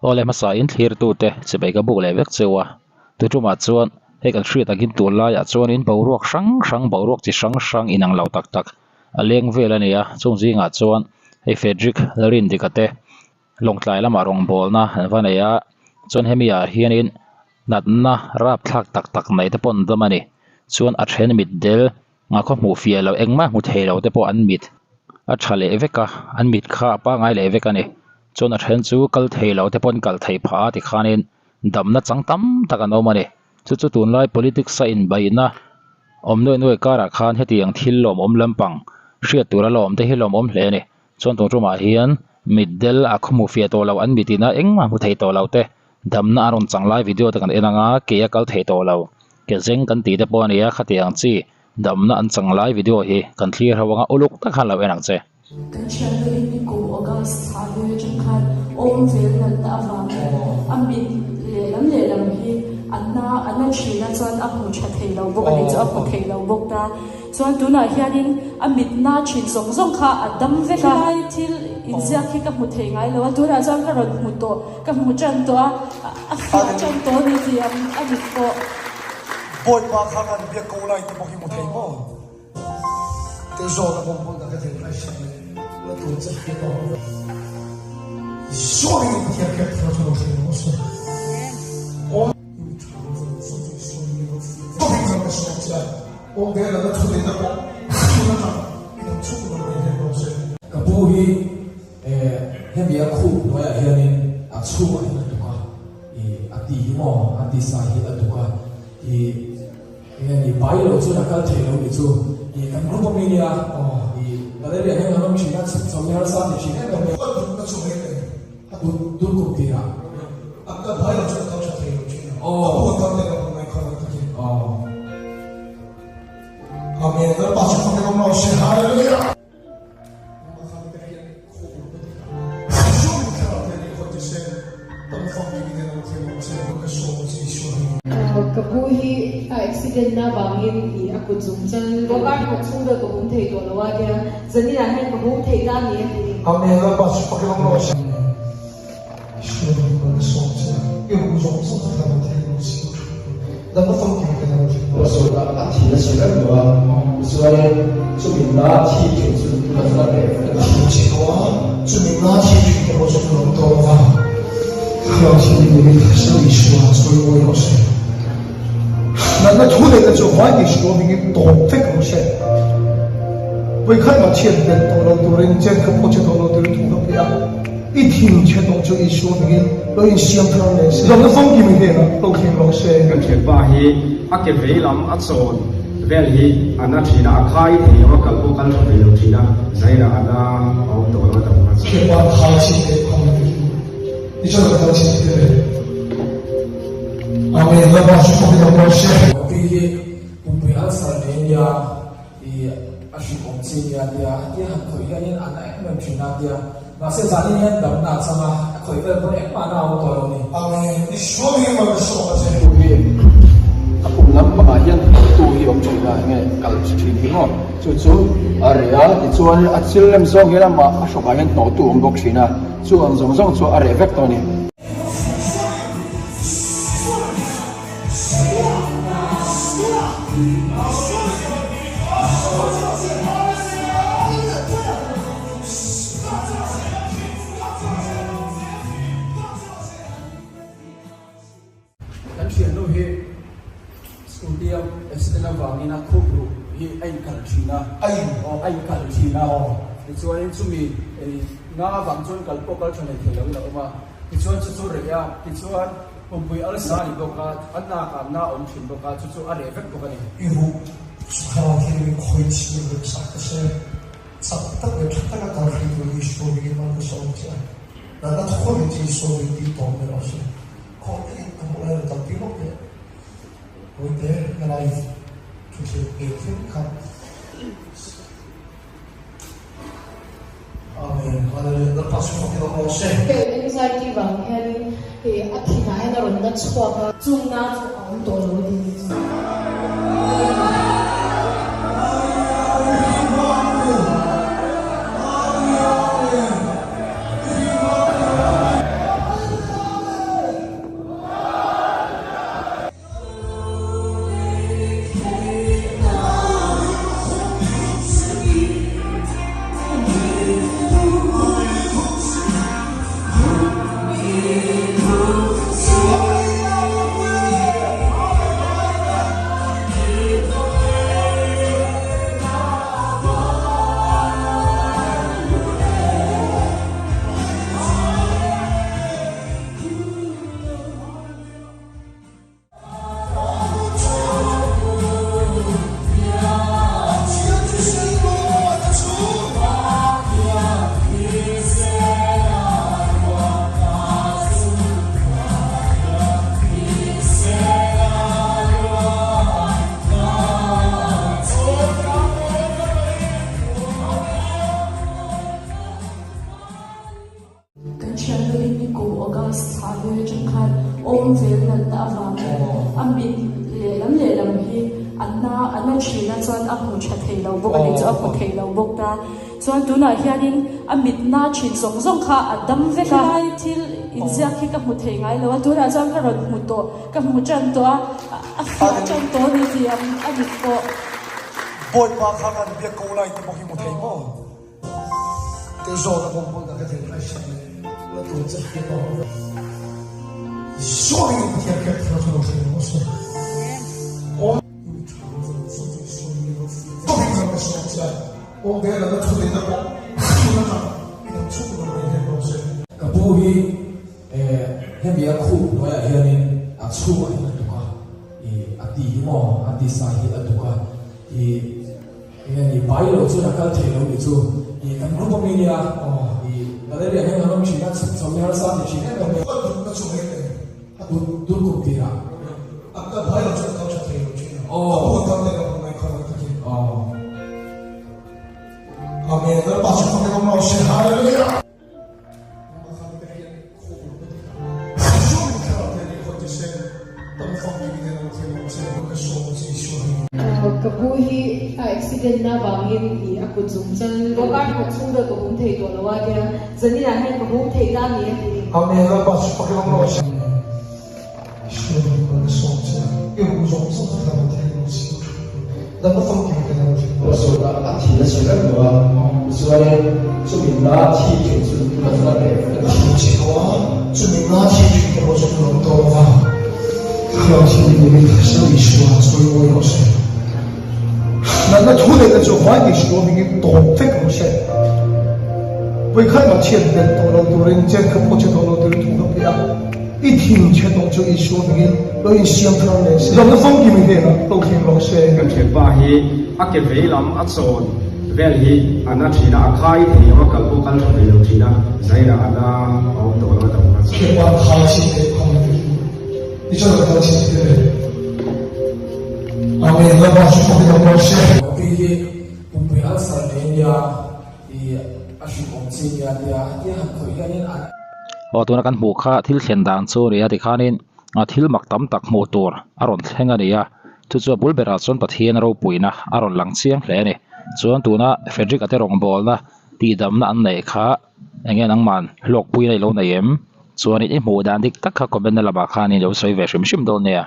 Awle hmasa in thlirtute chibai ka buk leh vek cheu a, tutumah chuan hei kan hriat angin tunlaiah chuanin boruak hrang hrang boruak chi hrang hrang inang lo tak tak a leng vel a ni a, chung zingah chuan hei Frederick Lalrindika te Lawngtlai lamah rawngbawlna an va nei a, chuan hemi ah hianin natna rapthlak tak tak mai te pawh an dawm a ni, chuan a then mit del Nga khaw hmuh fiah loh engmah hmu thei lo te pawh an mit a tha leh vek a, an mit kha a pangngai leh vek a ni. Chuan a then chu kal thei lo te pawh an kal thei phah a tikhanin damna chang tam tak an awm a ni. Chu chu tunlai politics a inbeihna awm nuai nuai karah khan hetiang thil lawmawm lampang hriat tura la awm te hi lawmawm hle a ni. Chuan tun tumah hian mitdel a khaw hmuh fiah tawh loh an mitin a engmah hmu thei tawh lo te damna a rawn chang lai video te kan en ang a, ke a kal thei tawh lo, ke zeng kan tih te pawh a ni a, khatiang chi damna an chang lai video hi kan thlir ho ang a, uluk tak khan lo en ang che. Kan thiannu hi nikum August thla vel atang khan awm vel natna avangin a mit lehlam lehlam hi a na a na thin a chuan a hmu tha thei lo bawk a ni chu a hmu thei lo bawk ta. Chuan tunah hianin a mit na thin zawng zawng kha a dam vek a. Khilai thil inziak hi ka hmu thei ngai lo a, tunah chuan ka rawn hmu tawh, ka hmu tan tawh a, a fiah tan tawh a ni tih ang a mit pawh. Bawipa kha kan biak ko lai te pawh hi hmu thei maw? Te zawn a bawm pawh ka thei lai hriat leh la tur che hria tawh lo. Zawng in Pathian biak thar chu lo thei lo se. Aw. Ka pu hi hemi a khup hnuaiah hianin a chhungah hian a duk a, ih a ti hi maw a tisa hi a duk a, ih enge ni pai lo chuan a kal thei lo ni chu, ih kan group ami nia ih Valeria hian kan awm thin a, chhuk chho hi harsa a ti thin em em mai. A dun dun kum tirah. A ka bhai lo chu ka tha thei lo thin a. A pu tam te ka ngai khaw lo takin. Amen. Lalpa chu fakin awm rawh se. Hallelujah. Ka pu hi a accident na vangin i a kut zung chal kar khat chhung vel ka hum thei tawh lo a tia Zanin ah hian ka hum thei ta ni a ti. Amen Lalpa chu fakin awm rawh se. A thi a sawi reng lo a, tichuanin chumi na thi thin chu tuna chuan a reh vek a. I thinchhe tawh chu Isua hmingin lo insiam thar leh se, zawhna famkim i hnenah lo thleng rawh se. Kan thianpa hi a ke vei lam a chawn vel hi a na thin a, a khai thei lo a, kal pawh kal tha thei lo thin a, zaira a na a awm tawh lo a dam kha chu. Thianpa khai chhin teh khawm na takin i chuan ka kal chhin teh ve. Amen Lalpa chu fak in awm rawh se. Tui hi pumpui ulcer nei a nia. I a hrilh awm chi nia tia tia han khawih hianin a na em em thin a tia mahse zanin hian damna a chang a, a khawih vel pawn engmah na a awm tawh lo ni. Amen. I sual hi mal sawm a che. Tu hi a kum lampangah hian tu hi awm thin a enge kal thin hi maw chu chu a reh a tichuan a chil lem zawng hian amah a hrawkah hian hnawhtu awm bawk thin a chu ang zawng zawng chu a reh vek tawh a ni. Kan thiannu hi scooty a accident avangin a khup ruh hi a inkalh thin a, a inkalh thin a, tichuanin chumi na avang chuan kal pawh kal tha hlei thei loin a awm a, tichuan chu chu reh a, tichuan Pumpui alsa a ni bawk a, a nak ah na awm thin bawk a, chu chu a reh vek bawk a ni. I ruh chhukha thil in khawi chhir rem sak te se, chak tak leh tha taka kal hrih tur hi sawi in man ka sawm che a, natna thaw leh chi sawi tih tawp mai rawh se. Khaw te in ka hmuh lai lo tam tir lawk teh. Kawite ka life thu thlir pe thleng kha. Amen. Hallelujah. Lalpa chu fak in awm rawh se. Heng anxiety vang hianin a thinah hian a rawn la chhuak a, chung na chu a awm tawh lo a ti ni chu. August thla vel atang khan awm vel natna avangin a mit lehlam lehlam hi a na a na thin a chuan a hmu tha thei lo bawk a ni chu a hmu thei lo bawk ta. Chuan tunah hianin a mit na thin zawng zawng kha a dam vek a. Helai thil inziak hi ka hmu thei ngai lo a, tunah chuan ka rawn hmu tawh, ka hmu tan tawh a, a fiah tan tawh a ni tih ang a mit pawh. Bawipa kha kan biak ko lai te pawh hi hmu thei maw? Te zawna pawh hmun ka thei lai hriat leh la tur che hriat a awm. Zawngin Pathian hriat thar chu lo thlen rawh se. Ka pu hi hemi a khup hnuaiah hianin a chhungah hian a duk a, ih a ti hi maw a tisa hi a duk a, ih enge ni pai lo chuan a kal thei lo tih chu ih kan group ami nia ih Valeria hian an awm thin a, chhuk chho hi harsa a ti thin em em mai. A tun tun kum tirah. A ka bhai lo chuan ka tha thei lo thin a. A pu tam leh ka pu ngai khaw ka ti. Amen. Lalpa chu fakin awm rawh se. Hallelujah. Ka pu hi a accident na vangin i a kut zung chal kar khat chhung vel ka hum thei tawh lo a tia Zanin ah hian ka hum thei ta ni a ti. Amen Lalpa chu fakin awm rawh se. Hriat in ka sawm che a, i ru zawng zawng te kha lo thei lo si. Dam a famkim te kha lo thei lo si. A thi a chhe vek lo a, tichuanin chumi na thi thin chu ka chuan reh vek a. Thi chhe lo a, chumi na thi thin te pawh chu ka lo tawk a, Thlarau Thianghlim in Thlarau Isua chawimawi rawh se. Natna thu leh te chu vai Isua hmingin tawp vek rawh se. Vawikhat mah chhiat belh tawh lo turin, chenkhat pawh che tawh lo turin thu ka pe a. I thin chhe tawh chu Isua hmingin lo insiam thar leh se. Zawhna famkim i hnenah lo thleng rawh se. Kan thianpa hi a ke vei lam a chawn vel hi a na thin a, a khai thei lo a, kal pawh kal tha thei lo thin a, zairah a na a awm tawh lo a dam kha chu. Thianpa khai chhin leh khawm te hi i chuan ka kal chhin te le. Amen Lalpa chu fakin awm rawh se. Pi hi pumpui ulcer nei nia i a hrim awm chi nia tia tia han khawih hianin a. Aw tuna kan hmuh kha thil thlen dan chu a ni a tikhanin thil mak tam tak hmuh tur a rawn thleng a ni a chu chu a bul berah chuan Pathian ropuina a rawn lang chiang hle a ni chuan tuna Frederick a te rawngbawlna tihdamna an neih kha eng nge nangman hlawkpui a ilo nei em chuanin i hmuh dan dik tak kha comment na lamah khan i lo sawi ve hrim hrim dawn nia.